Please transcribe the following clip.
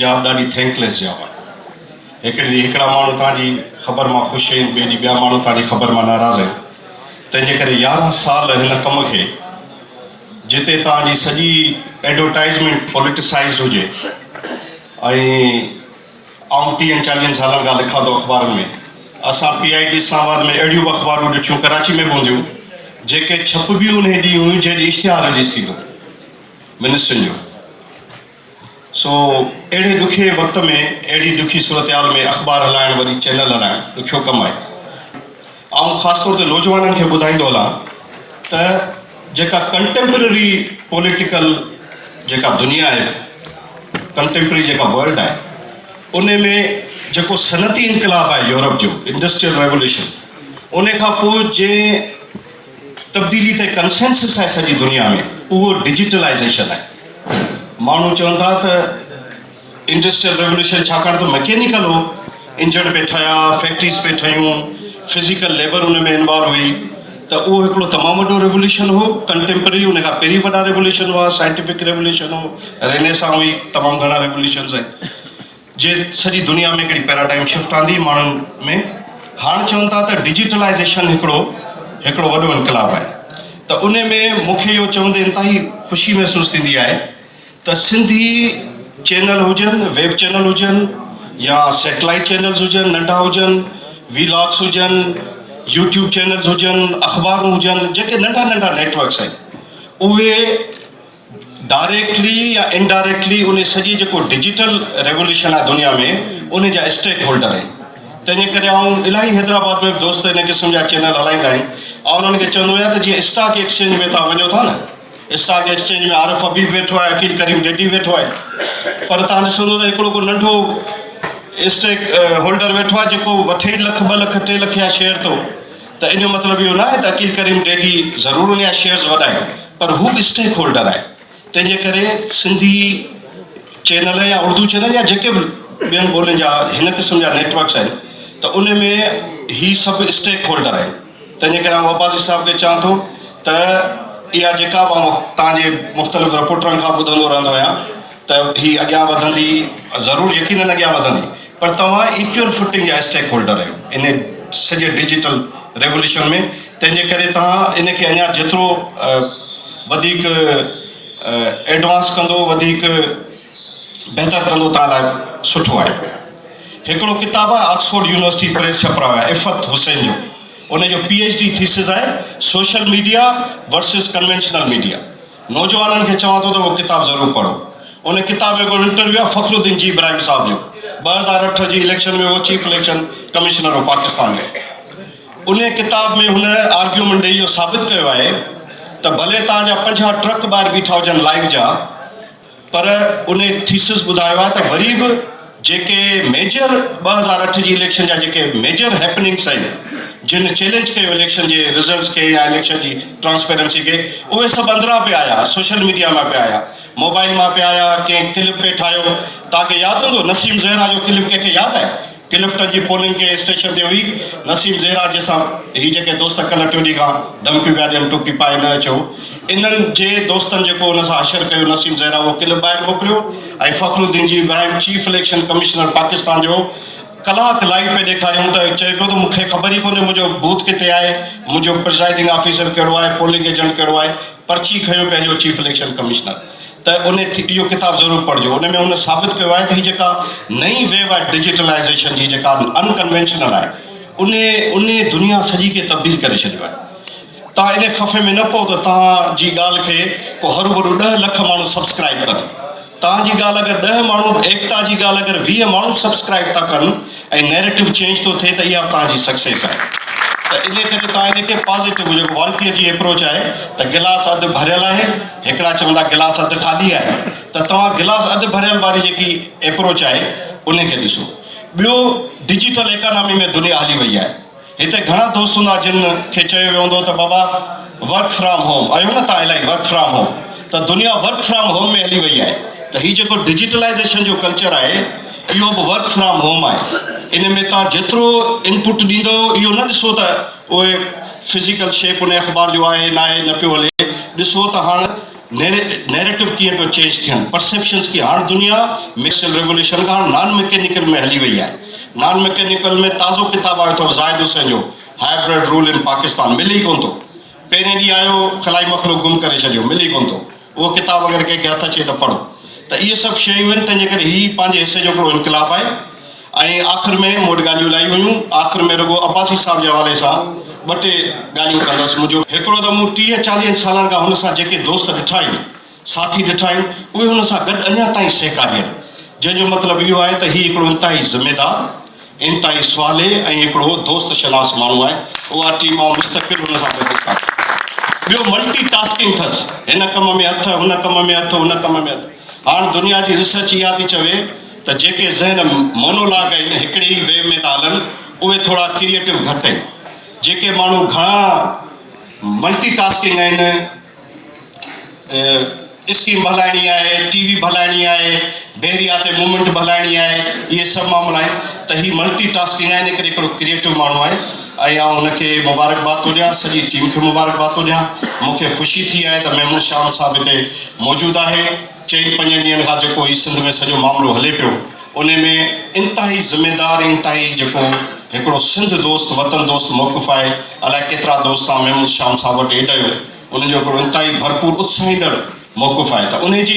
Job ڏاڍي ٿينڪليس job آهي. هڪڙي ڏينهن هڪڙا ماڻهو توهان جي خبر مان خوش آهن، ٻئي ڏينهن ٻيا ماڻهو توهان جي خبر مان ناراض آهن. تنهن جي ڪري 11 سال هن ڪم کي جتي توهان جي سڄي ايڊورٽائيزمينٽ پوليٽيسائيزڊ هجي ۽ آئون ٽيهن چاليهن سالن کان لکان ٿو اخبارن ۾. اسان P I T Islamabad ۾ اهڙيون به اخبارون ڏٺيون ڪراچي ۾ به هونديون جيڪي ڇپبيون انهي ڏينهن هيون جنهن ڏينهن اشتهار رليز ٿيندو منسٽرين جو. سو اهڙي ڏکي وقت ۾ اهڙي ڏکي صورتحال ۾ اخبار هلائڻ وري چينل هلائڻ ڏکيو ڪم آهي. آئون خاص طور تي نوجوانن کي ٻڌائيندو هلان ته جيڪا ڪنٽيمپرري پوليٽيڪل جيڪا دنيا آهي ڪنٽيمپرري جيڪا ورلڊ آهي ان ۾ جيڪو صنعتي انقلاب آهي يورپ جو انڊسٽريل ريولوشن ان کان پوء جنهن تبديلي تي ڪنسينسس آهي سڄي دنيا ۾ اهو ڊجيٽلائيزيشن آهي. ماڻهو چون ٿا ته انڊسٽريل ريولوشن ڇاڪاڻ ته مڪينيڪل هو، انجڻ پئي ٺهيا، فيڪٽريز پئي ٺهيون، فزيڪل ليبر ان ۾ انوالو هئي ته اهو هڪڙو تمام وڏو ريولوشن هو، ڪنٽيمپرري ان کان پهرين وڏا ريولوشن هئا، سائنٽيفڪ ريولوشن هو، رينيسان هئي، تمام گهڻا ريولوشنز آهن. جنهن سڄي دنيا ۾ هڪڙي پيراڊائم شفٽ آندي ماڻهن ۾ هاڻ چون ٿا ته ڊجيٽلائيزيشن هڪڙو هڪڙو وڏو انقلاب آهي ته ان ۾ مون کي اهو چوندي انتهائي خوشي محسوس ٿيندي آهي ته سنڌي چينل هجن ويب چينل هجن يا سيٽلائيٽ چينلز هجن ننڍا هجن وي لاگس هجن يوٽيوب چينلز هجن اخبارون هجن جيڪي ننڍا ننڍا نيٽورڪس آهن اهي ڊائريڪٽلي يا انڊائريڪٽلي ان سڄي جيڪو ڊجيٽل ريوليوشن آهي دنيا ۾ ان جا اسٽيڪ هولڊر آهن تنهن جي ڪري آئون الاهي حيدرآباد ۾ به دوست ان قسم جا چينل هلائيندا آهن آئون انهن کي چوندو آهيان ته جيئن اسٽاڪ ايڪسچينج ۾ توهان وڃو ٿا نه اسٽاڪ ايڪسچينج ۾ عارف حبيب ويٺو آهي عقيل ڪريم ڊيڊي ويٺو آهي پر توهان ڏسندو ته هڪڙو ڪو ننڍو اسٽيڪ هولڊر ويٺو آهي جيڪو وٺي ئي لک ٻه لک ٽي لک جا شيئر ٿو ته ان جو مطلب اهو نه آهي ته عقيل ڪريم ڊيڊي ضرور ان جا شيئرز وڌائي پر هو به اسٽيڪ هولڊر آهي تنهن جي ڪري سنڌي چينل يا اردو چينل يا جيڪي به ٻين ٻولين جا هن قسم جا نيٽورڪس آهن ته ان ۾ هي سڀ اسٽيڪ هولڊر آهن تنهن جي ڪري آئون عباسي صاحب کي چوان ٿو ته اها جيڪا به آئون توهان جي مختلف رپورٽرن کان ٻڌندو رهندو آهيان ته هي اڳيان وڌندي ضرور يقينن اڳيان وڌندي پر توهان ايڪيول فوٽنگ جا اسٽيڪ هولڊر آهيو ان سڄي ڊجيٽل ريوليوشن ۾ تنهن جي ڪري توهان ان کي اڃا جيترو وڌيڪ ايڊوانس ڪندو وڌيڪ بهتر ڪندو توهان لاء سٺو آهي. هڪڙو ڪتاب آهي آڪسفورڊ يونيورسٽي پريس ڇپرايو آهي عفت حسين جو ان جو پي ايڇ ڊي ٿيسز آهي social media versus conventional media. نوجوانن کي چوان ٿو ته اهو ڪتاب ضرور پڙهو. ان ڪتاب ۾ هڪڙو انٽرويو آهي فخر الدين جي ابراهيم صاحب جو 2008 جي اليڪشن ۾ اهو چيف اليڪشن ڪمشنر هو پاڪستان جو. انهيء ڪتاب ۾ هن آرگيومينٽ ڏئي اهو ثابت ڪيو آهي ته ڀلي توهان جا 50 ٽرڪ ٻاهر بيٺا هجن لائيو جا پر انهيء ٿيسز ٻڌايو آهي ته وري به جيڪي ميجر 2008 جي اليڪشن جا جيڪي ميجر هيپننگس آهن جن چئلينج ڪيو اليڪشن جي رزلٽس کي يا اليڪشن جي ٽرانسپيرنسي کي اهي سڀ اندران پيا آيا سوشل ميڊيا مان پيا آيا موبائل مان پيا آيا ڪنهن ڪلپ پئي ٺاهيو توهان کي ياد هوندو نسيم زهرا جو ڪلپ ڪنهن کي ياد آهي ڪلفٽن جي پولنگ ڪنهن اسٽيشن تي هئي، نسيم زهرا جنهن سان هي جيڪي دوست ڪلهه ٽيون ڏينهن کان ڌمڪيون پيا ڏين ٽوپي پائي نه اچو، انهن جي دوستن جيڪو ان سان حشر ڪيو نسيم زهرا اهو ڪلپ ٻاهر موڪليو ۽ فخرالدين جي Ibrahim chief election commissioner Pakistan جو ڪلاڪ لائيو پئي ڏيکاريائون ته چئي پيو ته مون کي خبر ئي ڪونهي منهنجو بوٿ ڪٿي آهي، منهنجو پرزائيڊنگ آفيسر ڪهڙو آهي، پولنگ ايجنٽ ڪهڙو آهي، پرچي کنيو پنهنجو چيف اليڪشن ڪمشنر. ته ان اهو ڪتاب ضرور پڙهجو ان ۾ هن ثابت ڪيو آهي ته هي جيڪا نئين ويو آهي ڊجيٽلائيزيشن جي جيڪا ان ڪنوينشنل آهي ان ان دنيا سڄي کي تبديل ڪري ڇڏيو آهي توهان ان خفي ۾ نه پئو ته توهان جي ڳالهه کي ڪو هروڀرو 10 لک ماڻهو سبسڪرائب ڪن توهان جي ڳالهه اگر 10 ماڻهو ايڪتا جي ڳالهه اگر 20 ماڻهو سبسڪرائب ٿا ڪن ۽ نيريٽو چينج ٿو ٿئي ته اها به توهان جي سڪسيس آهي ته انهي ڪري توهان ان کي پازيٽو جيڪو والٽيئر جي ايپروچ آهي ته گلاس اڌ ڀريل آهي هڪڙا چوندا گلاس اڌ خالي آهي ته توهان گلاس اڌ ڀريل واري جيڪي ايپروچ آهي انهي کي ڏسو ٻيو ڊجيٽل ايڪانامي ۾ دنيا هلي وئي آهي هتي گهڻا دوست هوندا جن کي چيو ويو هوندو ته بابا ورڪ فرام هوم آهيو نه تان الائي ورڪ فرام هوم ته دنيا ورڪ فرام هوم ۾ هلي وئي آهي ته هي جيڪو ڊجيٽلائيزيشن جو ڪلچر آهي اهو به ورڪ فرام هوم آهي ان ۾ تان جيترو انپوٽ ڏيندو اهو نه ڏسو ته اهي فزيڪل شيپ ان اخبار جو آهي ناهي نه پيو هلي ڏسو ته هاڻ نيريٽو ڪيئن پيو چينج ٿين، پرسيپشنز ڪيئن، هاڻ دنيا ميڪسل ريوليوشن کان هاڻ نان مڪينيڪل ۾ هلي وئي آهي. نان مڪينيڪل ۾ تازو ڪتاب آيو اٿو زاهد حسين جو هائبرڊ رول ان پاڪستان، ملي ئي ڪونه ٿو. پهرين ڏينهن آيو خلائي مخلوق گم ڪري ڇڏيو، ملي ئي ڪونه ٿو. اهو ڪتاب اگر ڪنهن کي هٿ اچي ته پڙهو. ته اهي سڀ شيون آهن، تنهن جي ڪري هي پنهنجي حصي جو هڪڙو انقلاب آهي. ۽ آخر ۾ مون وٽ ڳالهيون الاهي هيون، آخر ۾ رڳو عباسي صاحب جي حوالي سان ٻه ٽي ڳالهيون ڪندس. منهنجو. هڪڙو ته مون 30 چاليهن سالن کان هن سان جيڪي دوست ڏٺا آهن، ساٿي ڏٺا آهن، اهي هن سان گڏ اڃا تائين سهڪاري آهن، جنهن جو مطلب اهو آهي ته هي هڪڙو انتهائي ذميدار، انتهائي صالح ۽ هڪڙو دوست شناس ماڻهو آهي. اها ٽيم آئون مستقل هن سان گڏ ڏسان ٿو. ٻيو ملٽي ٽاسڪنگ اٿس، هن ڪم ۾ هٿ، هن ڪم ۾ هٿ، هن ڪم ۾ هٿ. هاڻ دنيا جي ريسرچ اها ٿي چوي ته جيڪي ذهن مونولاگ آهن، هڪڙي ئي ويو ۾ ٿا هلن، اهي ٿورا ڪريئيٽو گهٽ آهن. جيڪي ماڻهو گهڻا ملٽي ٽاسڪنگ آهن، اسڪيم به هلائڻي آهي، ٽي وي به هلائڻي آهي، بحريا تي موومينٽ به هلائڻي آهي، اهي سڀ معاملا آهن ته هي ملٽي ٽاسڪنگ آهي، ان ڪري هڪڙو ڪريئيٽو ماڻهو آهي ۽ آئون هن کي مبارڪباد ٿو ڏيان، سڄي ٽيم کي مبارڪباد ٿو ڏيان. مون کي خوشي ٿي آهي ته محمود شام صاحب هتي موجود آهي. چئن پنجن ڏينهن کان جيڪو هي سنڌ ۾ سڄو معاملو هلي پيو انهي ۾ انتهائي ذميدار ۽ انتهائي جيڪو هڪڙو سنڌ دوست وطن دوست موقف آهي الائي ڪيترا دوست تان محمود شام صاحب وٽ هيڏ آيو انهن جو هڪڙو انتهائي ڀرپور اتساهيندڙ موقف آهي ته انهي جي.